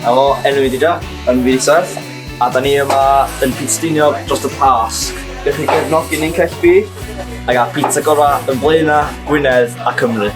Helo, enw i 'di Jack, yn fi 'di Seth, a da ni yma yn Pizza Stiniog dros y Pasg. Gewch chi gefnogi ni'n cellbi a gael pizza gorau yn Blaenau, Gwynedd a Cymru.